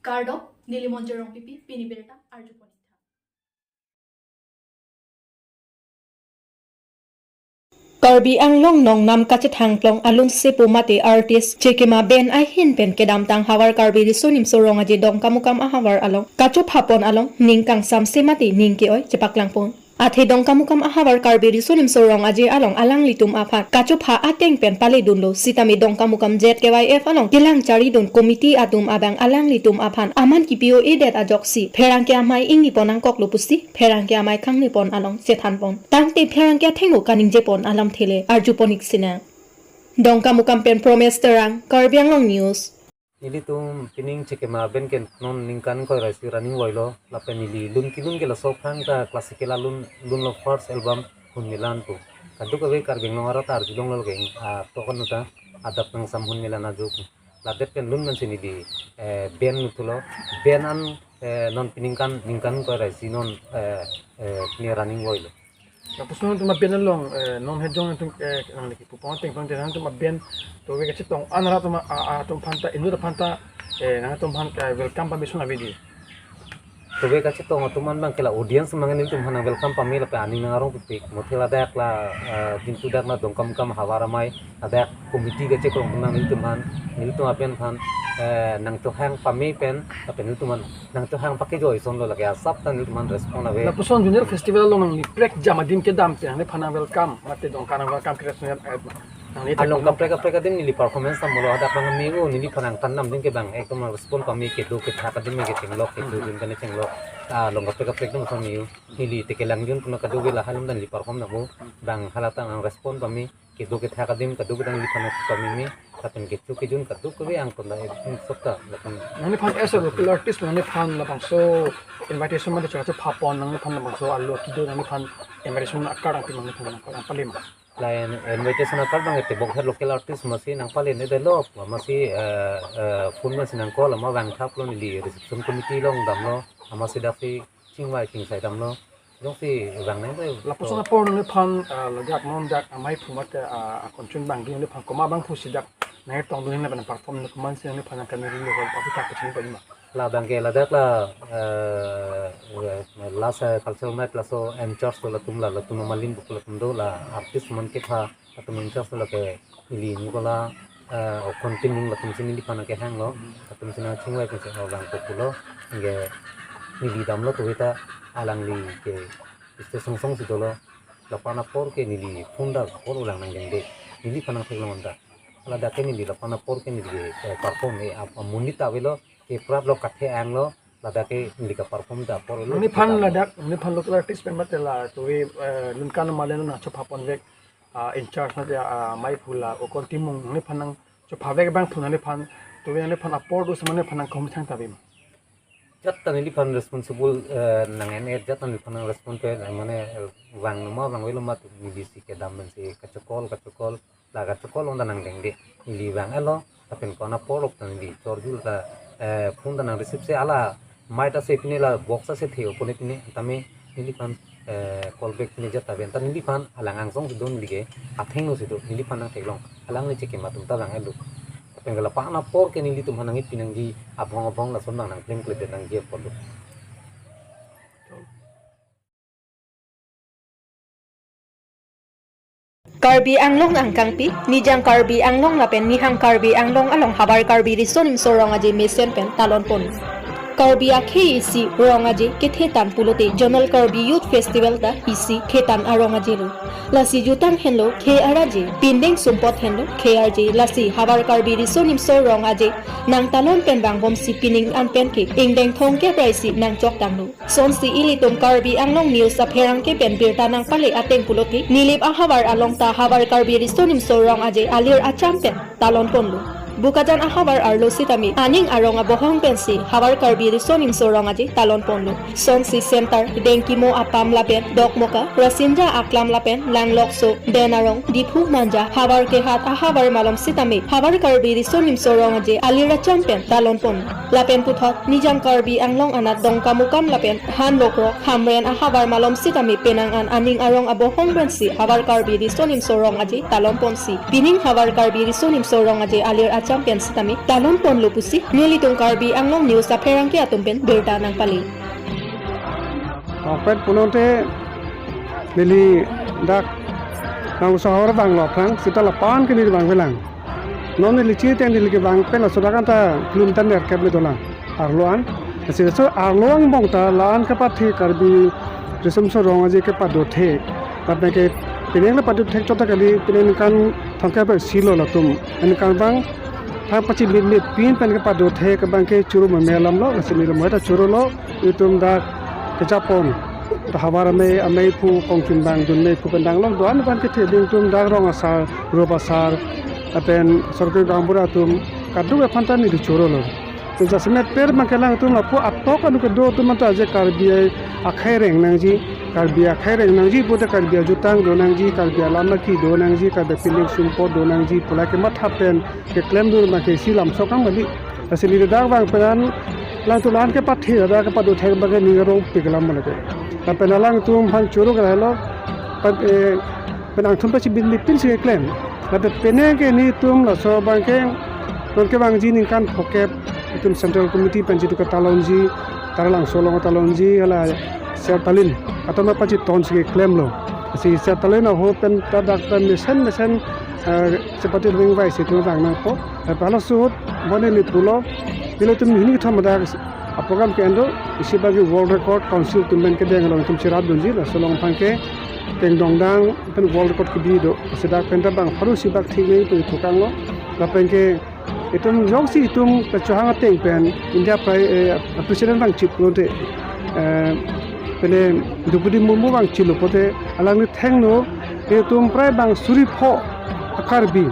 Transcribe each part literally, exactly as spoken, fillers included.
Kardom, neli Monjir Rongpipi, pini birta arjupon ik tha. Karbi Anglong nongnam kachethangplong alun sepo mate artist Chekema Ben ahin pen kedamtang havar Karbi Riso Nimso Rong Aje Dongkamukam ahavar along kachophapon along ning kangsamse mate ning ke-oi chepaklangpon. Athe Dongkamukam ahavar Karbi Riso Nimso Rong Aje along alanglitum aphan kachopha ateng pen paledunlo sitame Dongkamukam Z K Y F along kelang charidun committee atum abang alanglitum aphan aman kipi-o-edet ajoksi pherangke amei ingnipon nangkoklo pusi pherangke amei kangnipon along chethanpon. Tangte pherangke athengno kaningjepon alamthe le arjupon ik sinang. Dongkamukam pen Promes Terang, Karbi Anglong News. Nelitum pining Chekema Ben ke non ningkan ingkoi ra isi running voilo, lapen neli lun kelun ke laso aphrang ta classical alun, lunlo first album Hunmilan pu. Kadokave Karbi Anglong arat arjulonglo ke, ah, tokan uta adap nangsam Hunmilan ajo pu. Ladet pen lun pensi neli, eh, Ben nuthulo, Ben an, eh, non piningkan, ningkan ingkoi ra isi non, eh, eh, pini running voilo. Lapuson atum aben along, eh, non hejong atum, eh, nangli kipu pon ateng pon ateng atum aben, tove kachetong an arat atum a, a, atum aphan ta, inut aphan ta, eh, nangtum aphan, eh, welcome pame ason ave dei. Tove kachetong atum an abang ke la audience mangan nelitum aphan nang welcome pame lapen aning nang arong pipik. Mothe ladak la, eh, jintu dak la Dongkamukam havar amei, ladak committee kachekrong atum nang nelitum aphan, nelitum aben aphan, eh, nangchohang pame pen, lapen nelitum aphan nangchohang pakejoi asonlo lake asap ta nelitum aphan respond ave. Lapuson Zonal Festival along nangli prek jam adim kedam te nangliphan nang welcome, mate Dongka nang welcome ke Zonal, eh, nangli along kaprek kaprek adim neli performance ta molo hadak abang me-o neliphan nangthan dam adim ke abang ekdom respond pame kedo kethak adim ke chenglok kedo adim kane chenglok. Along kaprek kaprek adim phan me-o neli te kelang jun puna kadokave lahai along ta neli perform nang-o abang hala ta nang respond pame. Kedo kethak adim kadokave ta neliphan pameme, lapen kecho kejun kadokave angkon ta ekdom sokta lapen. Nangliphan as a local artist nangliphan labangso invitation mate chora chophapon nangliphan labangso alo kedo nangliphan invitation akar nangpi nangliphan nangpalem. La in-, invitation akar abang tebok het local artist amatsi nangpale-edetlo, amatsi, eh, eh, phone amatsi nang-call ama vangthaplo neli reception committee along damlo, amatsi daksi chingvai chingsai damlo. Jongsi vang nang bai. Lapuson apor nangliphan, ah, ladak non dak amei phu mate, ah, akonchun abang dun nangliphan komat abang phusi dak nangtongdun lapen perform nang komatsi nangliphan nang kami rindu hol tapi tak kachin pa ima. La abang ke ladak la, eh, last, eh, cultural night laso in charge do latum la, latum amalin bukul latum do la artist man kepha latum in charge do lake neli nikola, eh, o continue latum si neliphan kehanglo, latum si nang chingvai pensi o vang kopulo, hingke neli damlo tove ta alangli ke stage song song si dolo, lapu-an apor ke neli phone ta call ulang nangdengde, neliphan nang theklong anta, ladak ke neli lapu-an apor ke neli ke, eh, perform e ap amonit ta avelo, ke prap lo kathe anglo, ladak ke neli ka perform ta apor lo. Nangliphan ladak, nangliphan local artist pen mate la tove, eh, lunkan malen na chophapon vek, ah, in charge mate, ah, amei phu la o kontimung nangliphan nang chopha vek abang phu nangliphan, tove nangliphan apor do seman nangliphan nang kom thang ta bim. Jat ta neliphan responsible, eh, nang-en-et jat ta neliphan nang respond pe, eh, mane, eh, vang nama vang avelo ma tu neli si kedam pensi kacho-call kacho-call, la kacho-call along ta nangdengde, neli vang-etlo, lapen ko-an apor ok ta neli chorjul ta, eh, phone ta nang receive se hala mic ta se pine la box ta se the-o pone pine tame neliphan, eh, call back pine jat ta ven ta neliphan alang angsong si do neli ke athengno si do neliphan nang theklong alangli Chekema atum ta vang-etlo. Lapen ke lapu-an apor ke nelitum aphan nang-ip pinangji abong abong lason abang nang claim kle nangji apor do. Karbi Anglong angkangpi, Nijang Karbi Anglong lapen Nihang Karbi Anglong along havar Karbi Riso Nimso Rong Aje mesen pen talonpon. Karbi akhei isi rong aje kethe tang pulote Zonal Karbi Youth Festival ta isi khetang arong aje lo. Lasi jutang henlo khei araje, pindeng sumpot henlo khei arje, lasi havar Karbi Riso Nimso Rong Aje nangtalon pen vangbomsi pining an pen ke ingdeng thomkep ra isi nangchok tanglo. Sonsi ilitum Karbi Anglong News apherangke pen birta nangpale ateng pulote Nilip ahavar along ta havar Karbi Riso Nimso Rong Aje alir acham pen talonponlo. Bokajan ahavar arlo sitame aning arong abohong pensi havar Karbi Riso Nimso Rong Aje talonponlo. Sonsi Center, Dengkimo Apam lapen Dokmoka, Rasinja Aklam lapen Langlokso, Denarong, Diphu Manja, havar kehat ahavar malom sitame havar Karbi Riso Nimso Rong Aje alir acham pen talonpon. Lapen puthot Nijang Karbi Anglong anat Dongkamukam lapen Hanbokrok, Hamren ahavar malom sitame penang an aning arong abohong pensi havar Karbi Riso Nimso Rong Aje talonponsi pining havar Karbi Riso Nimso Rong Aje alir Champion sitame talon ponlo pusi nelitum Karbi Anglong News apherangke atum pen birta nangpali. Apet pulote neli dak nang sahor bang lo aphrang sita lapu-an ke neli bang velang. Non neli chi teng neli ke bang pen laso dak anta kilometer nerkep me dolang. Arlo an. Lasi laso arlo angbong ta la-an kepathe Karbi Riso Nimso Rong Aje kepadothe. Lapen ke penang le padothe chot ta kali, penang ningkan thomkep isi lo latum. Ningkan bang thang pachibit mit pin pen kepadothe ke bang ke choro meme alam lo, lasi neli mo ta choro lo, itum dak kejapon. Ta havar amei, amei aphu kongchun bang dun mei aphu pen dang lo, do-an bang kethe ding atum dak rong asar, rup asar, lapen sorkari gaonbura atum kadokave aphan ta neli choro lo. To jasemet per bang ke alangtum lapu atok anu kedo atum anta je Karbi akhei reng nangji, Karbi akhei reng nangji pute Karbi ajutang do nangji, Karbi alam aki do nangji, Karbi apining sumpot do nangji, pu la kematha pen keklem dur bang ke isi lam sokang bali. Lasi neli dak bang pen an alangtum la-an kepathe, dak kepadothe bang ke neli rong pik lam bang ke. Lapen alangtum aphan choro ke lahelo, pat, eh, pen angthum pachibit mit pin si keklem. Lapen penang ke nelitum laso bang ke, non kevangji ningkan phokep, itum Central Committee pen jitu ketalonji, Taralangso along talonji, hala Ser Talin, atum pachiton si keklem lo. Si Ser Talin aho pen ta dak pen mesen mesen, eh, chepate ring vai si itum rang nangpo. Eh, palo suhut, bone neli pulo, nelitum hini kethom dak aprogram ke-en do, isi bagi World Record Council atum pen kedeng along itum cherap dunji, laso along aphan ke kengdong dang pen World Record kebi do, lasi dak pen ta bang pharo isi bak thik nai pen thukang lo, lapen ke itum jongsi itum kechohang ateng pen India Pri-, eh, President bang chip lote, eh, pene Droupadi Murmu bang chilo pote, alangli thengno, itum prai bang suri pho a-Karbi,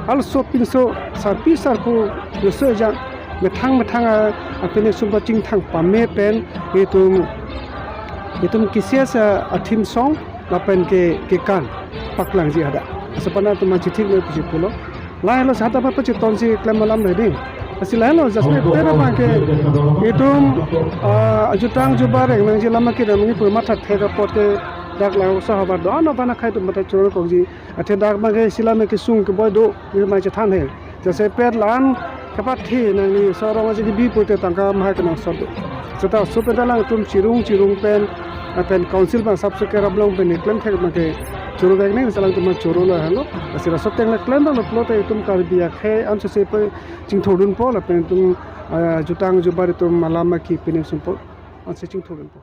arloso pinso sarpi sarpo, laso ejang methang methang a, apining sumpot chingthang pame pen itum, itum K C S a, a-theme song lapen ke kekan paklangji hadak. Laso aphan atum chithik noi pusi pulo. Lahelo sahata pa pachiton si klem alam ready. Lasi lahelo jasemet per bang ke itum, ah, ajutang jubar reng nangji, lam aki reng nangji pu matha thek apot ke dak la usa havar do-an aphan akhei atum matha choro kokji. Athe dak bang ke isi lam kesung keboi do, neli mai chethan he. Jasemet la-an kepathe nangli so rong aje kebi pute tangka mahai kenangsot do. Seta laso pen ta alangtum chirung chirung pen, lapen council bang sap suke rablong pen keklem thek bang ke choro vek nangji, alangtum choro lo helo. Lasi laso ateng le klem dang lo pulote itum Karbi akhei an sose pen chingthur dunpo, lapen itum, ah, jutang jubar itum alam aki pining sumpot ansi chingthur dunpo.